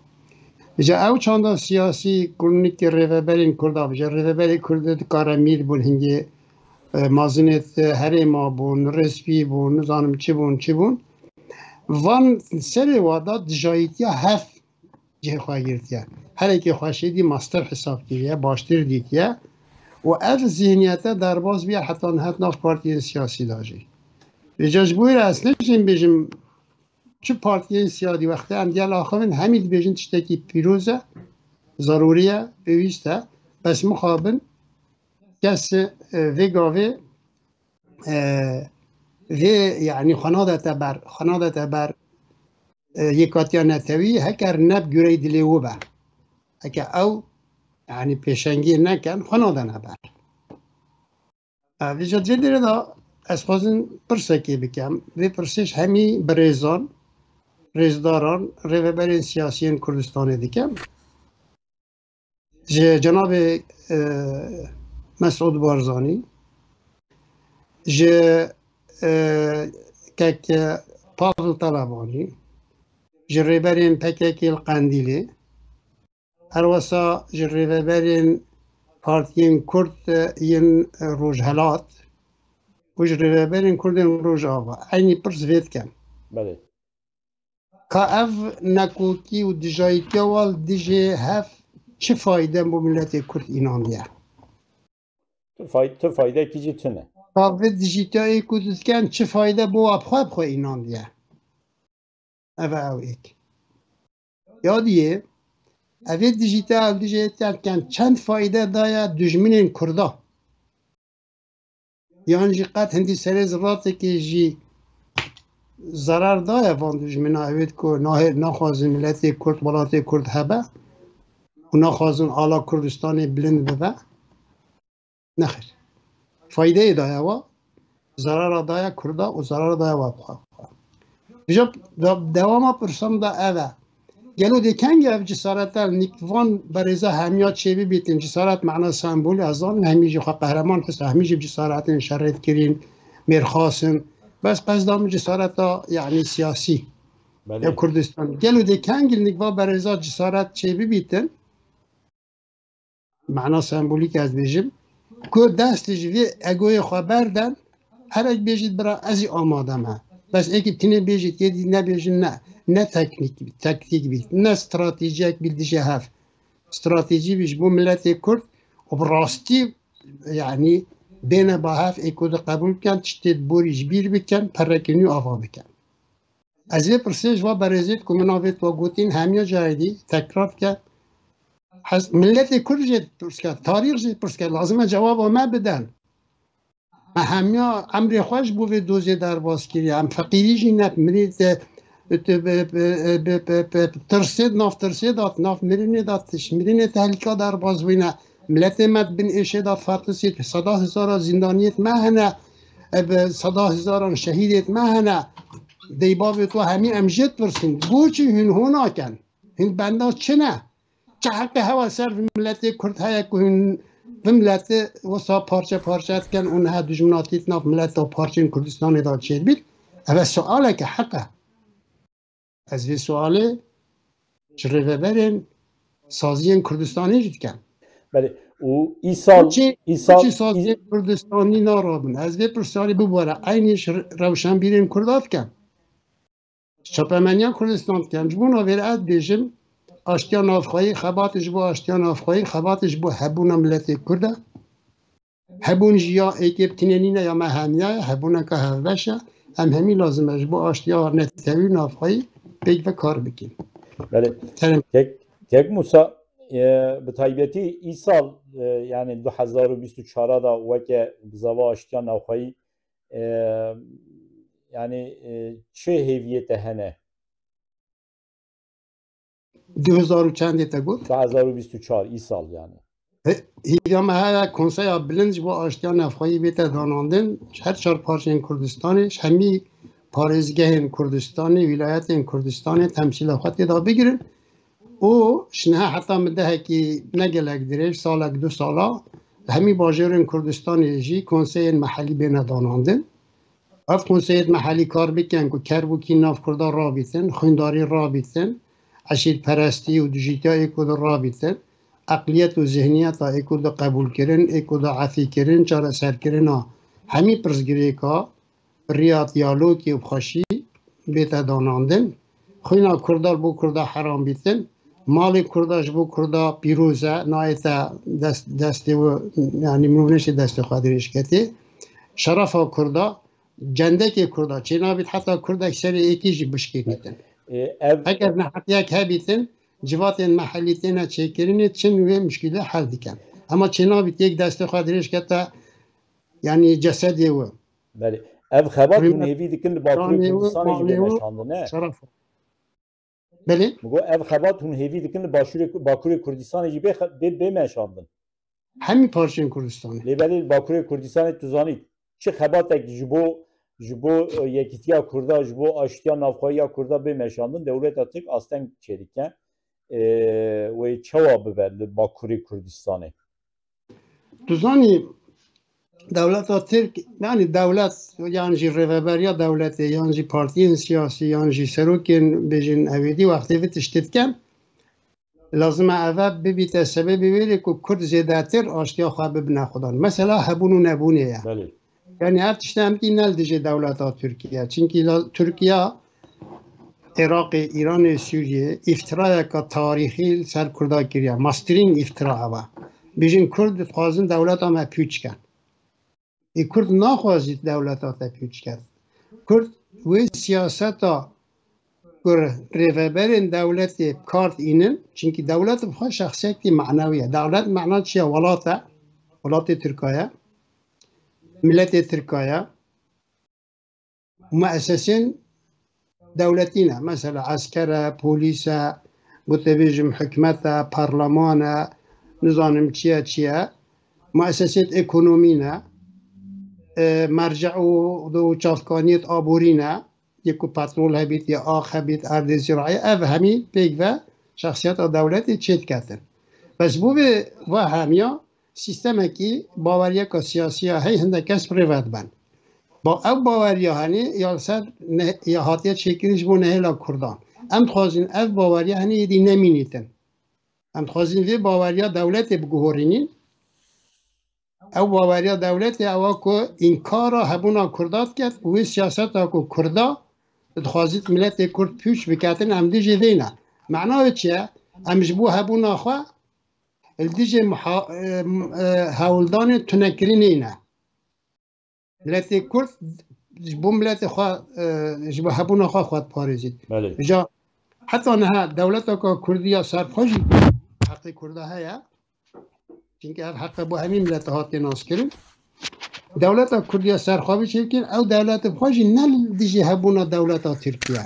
Îca ew çanda siyasî ku nikê rêveberên Kurda bije, rêveberê Kurd dikare mîr bûn, hingê, e, mazinê herêma bûn, rêspî bûn, nizanim çi bûn, çi bûn. Van serê wa da dijayîtiya hev cihê xwe girtiye. Her yekê xwe şêdî mastir hesab kiriye, baştir dîtiye. Û ev zihniyete derbas bûye heta niha di nav partiyên siyasî de jî. Vêca ji bo wê re ez nêşim bêjim çi partiyên siyasî wextê em gel axivin hemî dibêjin tiştekî pîroz e, zerûrî ye, pêwîst e. Bes mixabin kes, e, vê gavê, e, vê, yanî xwe nadete ber, xwe nadete ber, e, yêkatiya netewî, heker ne bi gureyê dilê wî be. Heke ew, yanî pêşengiyê nekin, xwe nadene ber. E, vêca di vê derê de ez xwazim pirsekê bikim. Vê pirsê ji hemî birêzan, rêzdaran, rêveberên siyasiyên Kurdistanê dikim. Ji cenabê, e, Mesûd Barzanî, ji, e, kek Pavel Talebanî, ji rêberên P K K li Qendîlê, her wesa ji rêveberên partiyên Kurd yên Rojhelat û ji rêveberên Kurd yên Rojava eynî pirs vê dikin. Belê. Ka ev nekokî û dijayîtiya wan li dijî hev çi fayde bo miletê Kurd înandiye? Tu fay-, tu faydekî jî tune. Ka vê dijîtiyayê ku tu diken çi fayde bo wa bi xwe bi xwe înandiye? Ev e ew êk. Ya diyê, ev ê dijîta ev dijî tê diken çend fayde daye dijminên Kurda. Yan jî qet hindî serê zilatekê jî zerar daye van dijmina evêt ku nahê-, naxwazin miletê Kurd, welatê Kurd hebe û naxwazin ala Kurdistanê bilind bibe? Nexêr. Faydeyê daye wa, zerara daye Kurda û zerara daye wa xwe. Vêca de-, dewama pirsan da ev e. Gelo dê kengî ev cesarete nîk van berêza hemiya çêbibîtin? Cesaret mana sembolî, ez zanim hemî jî xwe qehreman his, hemî jî bi cesaretin şerêt kirîn, mêrxas in. Bes qesda min cesareta, yanî siyasî Belê. ya Kurdistan. Gelo dê kengî nîk va berêza cesaret çêbibîtin? Mana sembolîk ez bêjim, ku dest ji vê egoyê xwe berden, herek bêjît bira ez ê amade me. Bes êkî tinê bêjît, yê dî nebêjin ne. Ne teknîk, tektîk bî, ne stratejiyek bî dijî hev. Stratejî bî ji bo miletê Kurd û bi rastî, yanî bêne ba hev ê ku di qebûl bikin, tiştê di borî ji bîr bikin, perekî nû ava bikin. Ez vê pirsê ji va berêzê ku min navê to gotin hemiya carê dî tekrar ke. Hez, miletê Kurd jê pirs ke, tarîx jê pirs ke, lazim e cewaba me biden. Me hemiya emrê xwe ji bo vê dozê derbas kiriye. Em feqîrî jî ne, mirî te, te bi, bi, bi, bi, bi, bi tirsê, nav tirsê de, nav mirinê de, tişt mirinê tehlîka derbas bûyne. Miletê me di bin êşê de fetisî, seda hezara zîndaniyêt me hene, e, bi seda hezaran şehîdêt me hene. Dey bavê to hemî em jê dipirsîn. Boçî hûn hona ken? Hûn benda çi ne? Çi heqê hewa ser vî miletê Kurd heye ku hûn vî milete wisa parçe parçe dikin û niha dijminatî di nav mileta parçeyên Kurdistanê de çêdibît? Ev e sualeke heq e. Ez vê sualê ji rêveberên saziyên Kurdistanê jî dikim. Belê. Û îsal, Çi, îsal, çi saziyên î- Kurdistanî narabin? Ez vê pirsyarî bibore eynî ji rewşenbîrên Kurda dikim. Çapemeniya Kurdistan dikim. Ji bo navê re ez dibêjim, aştiya navxweyî, xebatê ji bo aştiya navxweyî, xebatê ji bo hebûna miletê Kurd e. Hebûn jî ya êkê bi tinê nîne ya me hemiya ye, hebûneka hevbeş e. Em hemî lazim e ji bo aştiya netewî û navxweyî pêk ve kar bikin. Belê. Kerem. Kek, Kek Musa, e, bi taybetî îsal, e, yani du hezar û bîst û çar da weke bi zava aştiya navxweyî, e, yani, e, çi hêviyê te hene? Du hezar û çendê te got? Du hezar û bîst û çar, îsal yani. He, hêviya me heye Konseya Bilind ji bo Aştiya Navxweyî bête danandin, her çar parçeyên Kurdistanê, ji hemî parêzgehên Kurdistanê, wîlayetên Kurdistanê temsîla xwe tê de bigirin û ji niha heta min dehekî ne gelek dirêj, salek, du sala, li hemî bajêrên Kurdistanê jî konseyên mehelî bêne danandin. Ev konseyêt mehelî kar bikin ku kerbûkî nav Kurda rabîtin, xwîndarî rabîtin, eşîrperestî û dijîtiya ê Kurda rabîtin, eqliyet û zihniyeta ê Kurda qebûlkirin, ê Kurda efîkirin, çareserkirina hemî pirsgirêka bi riya diyalogê û xweşî bête danandin. Xwîna Kurda li bo Kurda heram bîtin, malê Kurda ji bo Kurda pîroz e, nayête dest, destê we, yanî mirov neşê destê xwe dirêj ketê. Şerefa Kurda, cendekê Kurda çênabît, heta Kurdek serê êkî jî bişkênîtin. E, ev Eger nehetiyek hebîtin, civatên mehellî têne çêkirinê çin wê muşkîlê hel dikin. Ema çênabît yek destê xwe dirêj kete, yanî cesedê we. Belê. Ev xebat hûn hêvî dikin li Bakurê Kurdistanê jî bê meşandin, ne? Şeref. Belê. Min got, ev xebat hûn hêvî dikin li Başûrê, Bakurê Kurdistanê jî bê xe-, bê, bê meşandin. Hemî parçeyên Kurdistanê. Lê belê li Bakurê Kurdistanê tu zanî çi xebatek ji bo, ji bo, e, yekîtiya Kurda, ji bo aştiya navxweyiya Kurda bê meşandin, dewleta Tirk asteng çêdike. E, wê çawa bibe li Bakurê Kurdistanê? Tu zanî, dewleta Tirk, yanî dewlet, yan jî rêveberiya dewletê, yan jî partiyên siyasî, yan jî serokên, bêjin, ewêdî wextê vê tiştê dikin, lazim e eve bibîte sebebê wê rê ku Kurd zêdetir aştiya xwe bibine xwedan. Mesela hebûn û nebûnê ye. Belê. Yanî ev tişt em dî ne li dijî dewleta Tirkiye. Çimkî la-, Tirkiye Iraqê, Îranê, Sûriyê îftirayeka tarîxî li ser Kurda kiriye. Mastering îftira ev e. Bêjin Kurd dixwazin dewleta me pûç ken. Ê Kurd naxwazît dewleta te pûç ket. Kurd wê siyaseta ku rêveberên dewletê bi kar dînin, çimkî dewlet bi xwe şexsiyekî manewî ye. Dewlet mana çi ye? Welat e. Welatê Tirka ye. miletê Tirka ye. Muesesên dewletî ne. Mesela esker e, polîs e, gotebêjim hikûmet e, parlaman e, nizanim çi ye, çi ye. Muesesêt ekonomî ne. E, merce û do çavkaniyêt aborî ne. Yê ku petrol hebît, yê ax hebît, erdê zîraî, ev hemî pêk ve şexsiyeta dewletê çêdiketin. Bes bo vê va hemiya sîstemekî baweriyeka siyasî ya hey hindek kes rêve diben. Ba ew baweriya henê ya li ser ne-, ya hatiye çêkirin ji bo nehêla Kurdan. Em dixwazin ev baweriya henê yê dî nemînîtin. Em dixwazin vê baweriya dewletê biguhorînîn. Ew baweriya dewletê ew e ku înkara hebûna Kurda diket û wê siyaseta ku Kurda dixwazît miletê Kurd pûç biketin, em dijî vê ne. Mena wê çi ye? Em ji bo hebûna xwe li dijî muha-, e, e, hewldanên tunekirinê ne. Miletê Kurd ji bo miletê xwe, e, ji bo hebûna xwe xwe diparêzît. Belê. Îja heta niha dewleteka Kurdî ya serxwe jî heqê Kurda heye. Çimkî ev heqe bo hemî milete hatiye naskirin. Dewleta Kurdî ya serxwe bi çêkin, ew dewlete bi xwe jî ne li dijî hebûna dewleta Tirkiye,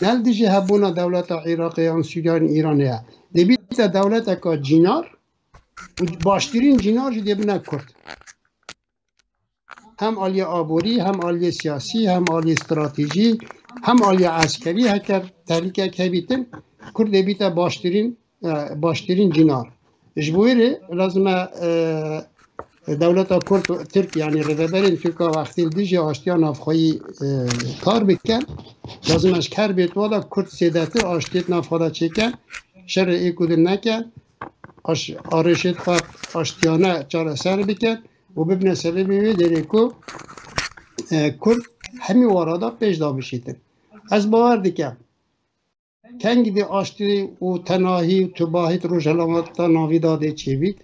ne li dijî hebûna dewleta Iraqê yan Sûriye yan Îranê ye. Dê bîte dewleteka cînar û baştirîn cînar jî dê bine Kurd. Hem aliyê aborî, hem aliyê siyasî, hem aliyê stratejî, hem aliyê eskerî, heker tehlîkek hebîtin, Kurd dê bîte baştirîn, e, baştirîn cînar. Ji bo wê re lazim e, e, dewleta Kurd, Tirk, yanî rêveberên Tirka wextê li dijî aştiya navxweyî, e, kar bikin. Lazim e ji her bêtwa de Kurd zêdetir aştiyê di navxwe de çêkin, şerê êk û din nekin, aş-, arêşê xwe aştiyane çareser bikin û bibine sebebê wê derê ku, e, Kurd hemî wara de pêş de bişîtin. Ez bawer dikim, kengî dê aştî û tenahî û tubahî di Rojhilata Navî de dê çêbît,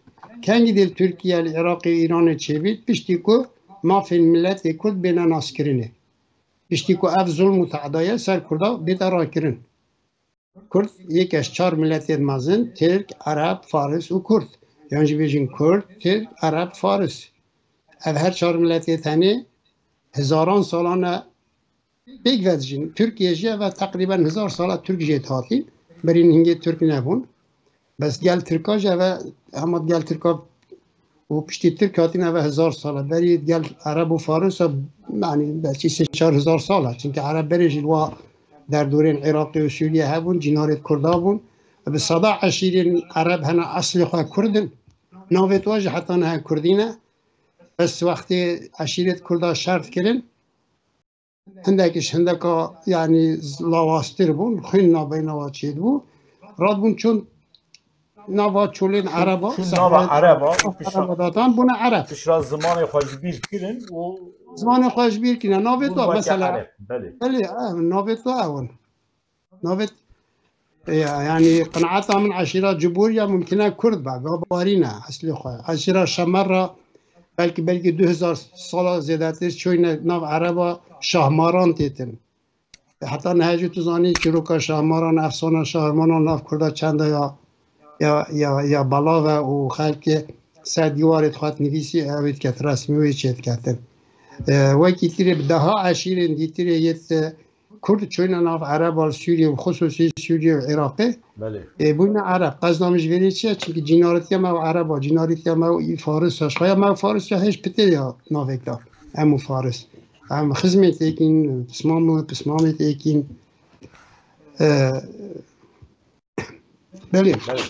kengî dê li Tirkiye, li Iraqê û Îranê çêbît, piştî ku mafên miletê Kurd bêne naskirinê. Piştî ku ev zulm û te'da ye ser Kurda bête rakirin. Kurd yek e ji çar miletên mezin, Tirk, Ereb, Faris û Kurd. Yan jî bêjin Kurd, Tirk, Ereb, Faris. Ev her çar miletê tenê hezaran salan e pêk ve dijîn. Tirkiye jî ev e teqrîben hezar sal e Tirk jê dihatîn. Berî hingê Tirk nebûn. Bes gel Tirka jî ev e, hema gel Tirka û piştî Tirk hatine ve hezar sal e. Berî gel Ereb û Faris e, yanî belkî sê çar hezar sal e. Çimkî Ereb berê jî li wa derdorên Iraqê û Sûriye hebûn, cînarê Kurda bûn. Bi seda eşîrên Ereb hene eslê xwe Kurd in. Navê wan jî heta niha Kurdî ne. Bes wextê eşîrêt Kurda şer dikirin, hindekî ji hindeka, yanî, lawaztir bûn, xwîn navbeyna wa çêdibû. Radibûn çûn nava çolên Ereba, çûn nava Ereba û pişra, Ereba datan bûne Ereb. Pişra zimanê xwe ji bîr kirin û zimanê xwe ji bîr kirine. Navê bûn wan weke mesela Ereb, belê. Belê, ev, navê wan ew in. Navê, e, yanî qinaeta min eşîra Cibûr ya mumkin e Kurd be, Gabarî ne eslê xwe. Eşîra Şemer ra belkî, belkî du hezar sala zêdetir çûyne nav Ereba Şahmaran têtin. E, heta niha jî tu zanî çîroka Şahmaran, efsana Şahmaran nav Kurda çend e ya, ya, ya, ya belav e û xelkê ser dîwarê dixwet nivîsî, ew ê diket resmî wê çêdiketin. E, wekî tirê bi deha eşîrên dîtirê yêt, e, Kurd çûyne nav Ereba li Sûriyê û xusûsî Sûriyê û Iraqê. Belê. E, bûyne Ereb. Qezda min ji vê rê çi ye? Çimkî cînaretiya me û Ereba, cînaretiya me û Faris e. Şaya me û Faris ya hêj pitê ya navek de. Em û Faris. Em xizmê têkîn, pismam û pismamê têkîn. E, belê. Belê.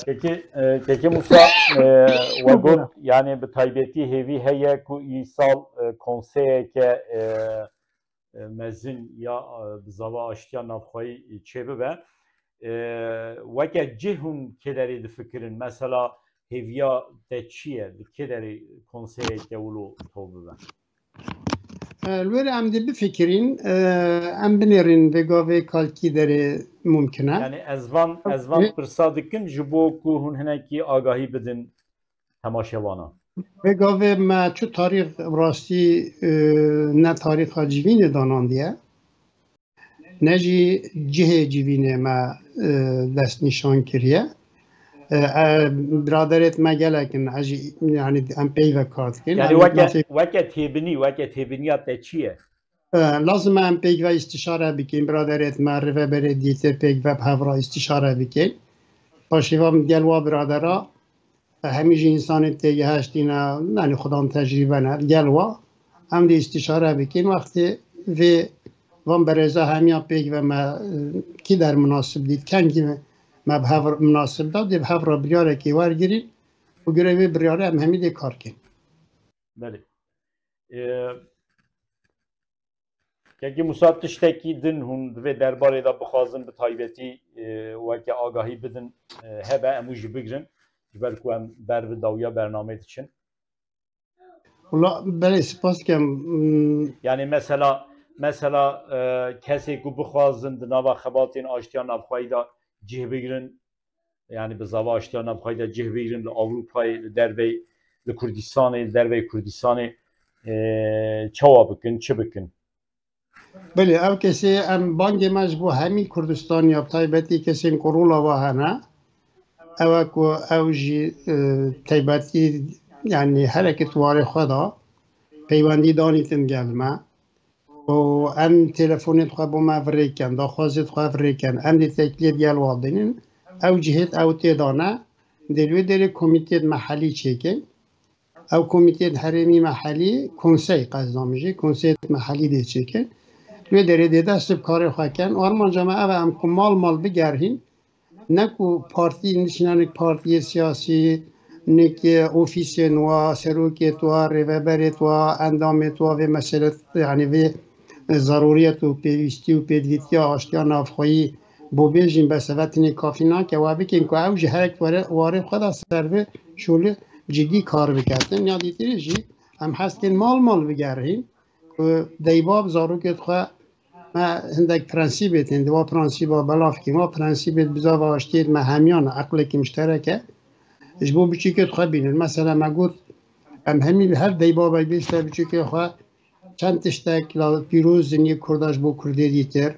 Kekê, e, Kekê Musa, e, we got, yanî bi taybetî hêvî heye ku îsal, e, konseyeke, e, e, mezin ya, e, bi zava aştiya navxweyî çêbibe. E, weke cih hûn kê derê difikirin? Mesela hêviya te çi ye? Li kê derê konseyeke wilo tov bibe? E, li wê re em dê bifikirîn, e, em binêrin vê gavê kalkî derê mumkin e. Yanî ez van, ez van pirsa dikim ji bo ku hûn hinekî agahî bidin temaşevanan. Vê gavê me çi tarîx rastî, e, ne tarîxa civînê danandiye, ne jî cihê civînê me, e, destnîşan kiriye. E, e, biraderêt me gelek in, ez jî, yanî em peyve kar dikin. Yanî Em weke, nafê weke têbinî, weke têbiniya te çi ye? E, lazim e em peyve îstişare bikin, biraderêt me, rêveberê dîtir peyve bi hev re îstişare bikin. Paşê ve gel wa biradera, e, hemî jî însanê têgihiştî ne, yanî xudan tecrîbe ne, gel wa. Em dê îstişare bikin, wextê vê van berêza hemiya peyve me, e, kî der munasib dît, kengî me, me bi hev re munasib da, dê bi hev re biryarekê wergirîn û girê vê biryarê em hemî dê kar kin. Belê. Ee, Kekî Musa, tiştekî din hûn di vê derbarê de bixwazin bi taybetî, e, weke agahî bidin, e, hebe em wî jî bigrin, ji ber ku em ber bi dawiya bernameyê diçin. Wala, belê, spas dikim. Hmm. Yanî mesela, mesela, e, kesê ku bixwazin di nava xebatên aştiya navxweyî de cih bigrin, yanî bi zava aştiya navxweyî de cih bigrin li Ewropayê, li derveyî, li Kurdistanê, li derveyî Kurdistanê, e, çawa bikin, çi bikin? Belê, ew kesê em bangê me ji bo hemî Kurdistanê ya, bi taybetî kesên ku rola wa hene, ew e ku ew jî, e, taybetî, yanî herek di warê xwe de peywendî danîtin gel me. û em telefonê xwe bo me virêken, daxwazê xwe virêken, em dê tekliyê gel wa bînin. Ew cihêt ew tê dane, dê li wê derê komîteyê mehelî çêkin. Ew komîteyê herêmî mehelî, konsey qezda min jî, konseyê mehelî dê çêkin. Li wê derê dê dest bi karê xwe ken. Û armanca me ev e, em ku mal mal bigerhîn, ne ku partî, niş ne nik partiyê siyasî, nik ofîsên wa, serokêt wa, rêveberêt wa, endamêt wa vê mesele, yanî vê zerûriyet û pêwîstî û pêdivîtiya aştiya navxweyî bo bêjîn bes, eve tinê kafî nake, wa bikin ku ew jî herek were, warê xwe de ser vê şolê cidî kar biketin. Ya dîtirî jî em hez dikin mal mal bigerhîn ku deybab zarokêt xwe Me hindek prensîbêt hên, di wa prensîba belav kî, ma prensîbêt bizava aştiyêt me hemiyan e, eqlekî mişterek e. Ji bo biçûkêt xwe bînin. Mesela me got, em hemî li her deybabek bêjte biçûkê xwe çend tiştek la pîroz in yê Kurda ji bo Kurdê dîtir.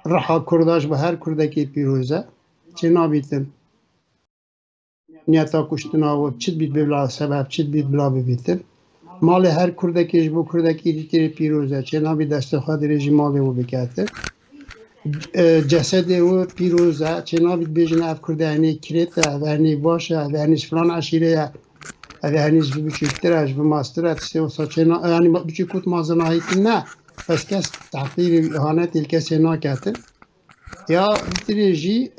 Riha Kurda ji bo her Kurdekê pîroz e. Çê nabîtin. Niyeta kuştina we çi bît bibla sebeb, çi bît bila bibîtin. Malê her Kurdekê ji bo Kurdekî dîtirê pîroz e. Çênabî destê xwe dirêjî malê we biketin. E, cesedê we pîroz e. Çênabî bêjin ev Kurde henê kirêt e, ev henê baş e, ev henê ji filan eşîrê ye, ev henê ji biçûktir e, ji mastir e, tiştê wisa çêna, yanî biçûk û mazinahitin ne. Bes kes tehqîr û îhanetê li kesê naketin. Ya dîtirê jî,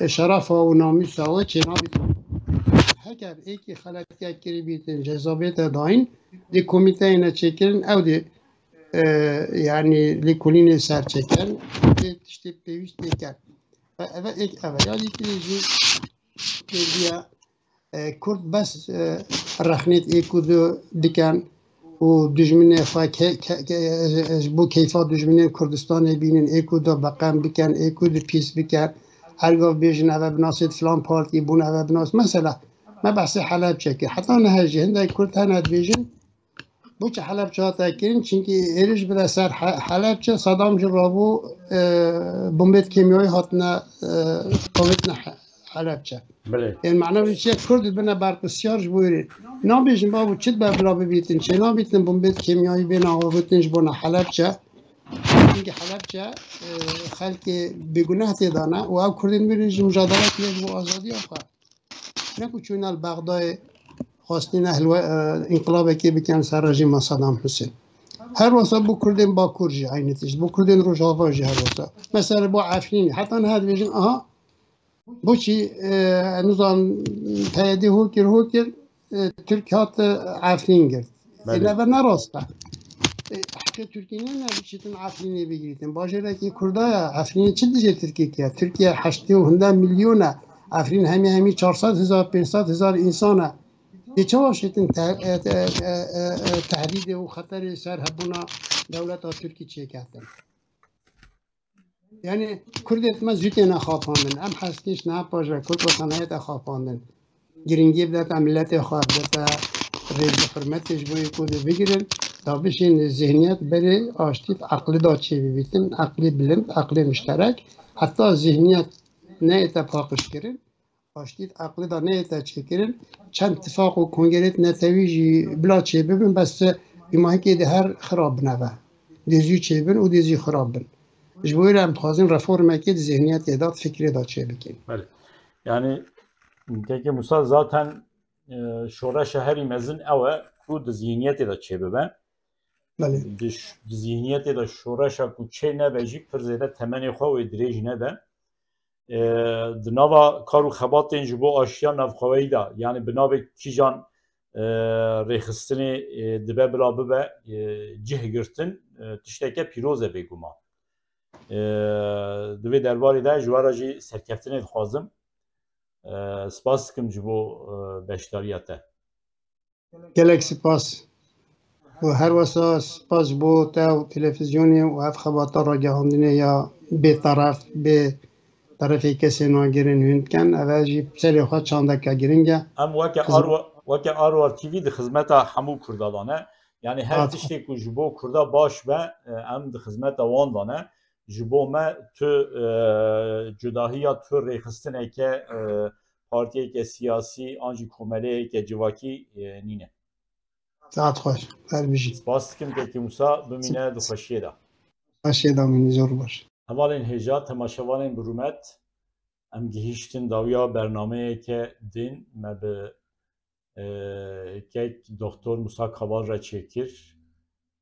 e, şerefa û namûsa we çênabîtin. Heger êkî xeletiyek kirî bîtin, ceza bête dayîn, dê komîteyê ne çêkirin, ew dê, e, yanî lêkolînê ser çêkin, dê tiştê pêwîst pê ken. Ve eve êk ev e. Ya dîtirê jî pêdiya, e, Kurd bes, e, rexnêt ê ku du diken û dijminê xwe ke-, ke-, ke-, ji bo keyfa dijminên Kurdistanê bînin, ê ku du beqem biken, ê ku du pîs biken. Her gav bêjin eve bi nasê filan partî bûn, eve bi nas-, mesela, me behsê Helebçe kir. Heta niha jî hindek Kurd hene dibêjin, bo çi Helebçe hate kirin? Çimkî êrîş bide ser He-, Helebçe, Sadam jî rabû, e, bombêt kêmyayî hatine, e, avêtine He-, Helebçe. Belê. Ên mena wî çi ye? Kurd dibine berpirsiyar ji bo êrî. Nabêjin, babo, çi dibe bila bibîtin, çê nabîtin bombêt kêmyayî bêne avêtin ji bona Helebçe. Çimkî Helebçe, e, xelkê bêguneh tê de ne û ew Kurdên wê rê ji mucadelekê ji bo azadiya xwe. Ne ku çûne li Bexdayê xwestîne hilwe-, e, înqilabekê bikin ser rejîma Sedam Husên. Her wesa bo Kurdên Bakur jî eynî tişt, bo Kurdên Rojava jî her wesa. Mesela bo Efrînê, heta niha dibêjin, aha, boçî, e, nizam P Y D ho kir, ho kir, e, Tirk hat, e, Efrîn girt. Belê. Ê, neve ne rast e. Ê, heqê Tirkî nîne biçîtin Efrînê bigirîtin. Bajêrekî Kurda ye, Efrînê çi dijê Tirkî kiye? Tirkiye heştê û hinde milyon e. Efrîn hemî hemî çar sed hezar, pênc sed hezar însan e. Ê, çawa şêtin te-, e, te-, e, e, e, tehdîdê û xeterê ser hebûna dewleta Tirkî çêketin? Yanî Kurdê me zû têne xapandin. Em hez dikin ji niha paş ve Kurd weta nayête xapandin. Giringiyê bidete miletê xwe, bidete rêz û hurmetê ji bo yê ku dê bigirin, da bişên zihniyet berê aştî bi eqlê da çêbibîtin, eqlê bilind, eqlê mişterek. Heta zihniyet neyête paqijkirin, Paştî di eqlê de neyête çêkirin. Çend tifaq û kongerêt netewî jî bila çêbibin, bes tu îmahikê di her xirab bin eve. Dê zû çêbin û dê zû xirab bin. Ji bo wê re em dixwazin reformekê di zihniyetê de, di fikrê de çêbikin. Belê. Yani, Kekê Musa, zaten e, şoreşa herî mezin ew e ku di zihniyetê de çêbibe. Belê. Di, di zihniyetê de şoreşa ku çê nebe jî pir zêde temenê xwe wê dirêj nebe. E, di nava kar û xebatên ji bo aştiya navxweyî de, yani bi navê kîjan e, rêxistinê e, dibe bila bibe e, cih girtin, e, tişteke pîroz e bêguman. E, di vê derbarê de ji we re jî serkeftinê dixwazim. E, spas dikim ji bo e, beşdariya te. Gelek spas. Û her wesa spas ji bo te û televîzyonê û ev xebata ragihandinê ya bêteref, bê terefê kesên agirên hûn dikin. Ev e jî serê xwe çandeke giring e. Em weke Xizm- Arwa, weke Arwar T V di xizmeta hemû Kurda de ne. Yani her Ha, tiştê ku ji bo Kurda baş be, e, em di xizmeta wan de ne. Ji bo me tu e, cudahiya tu rêxistineke e, partiyeke siyasî an jî komeleyeke civakî e, nîne. Saet xweş. Her bijî. Spas dikim Kekî Musa, bimîne di xweşiyê de. Xweşiyê de mîne, zor baş. Hevalên hêja, temaşevanên bi rûmet, em gihîştin dawiya bernameyeke din. Me bi e, kek Doktor Musa Kaval re çêkir.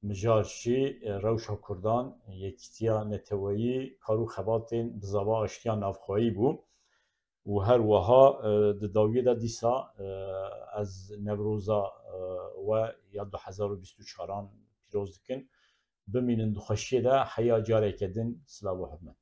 Mijar jî e, rewşa Kurdan, yekîtiya neteweyî, kar û xebatên bi zava aştiya navxweyî bû. Û her wiha e, di dawiyê de dîsa e, ez Newroza e, we ya du hezar û bîst û çaran pîroz dikin. Bimînin di xweşiyê de, heya careke din, silav û hurmet.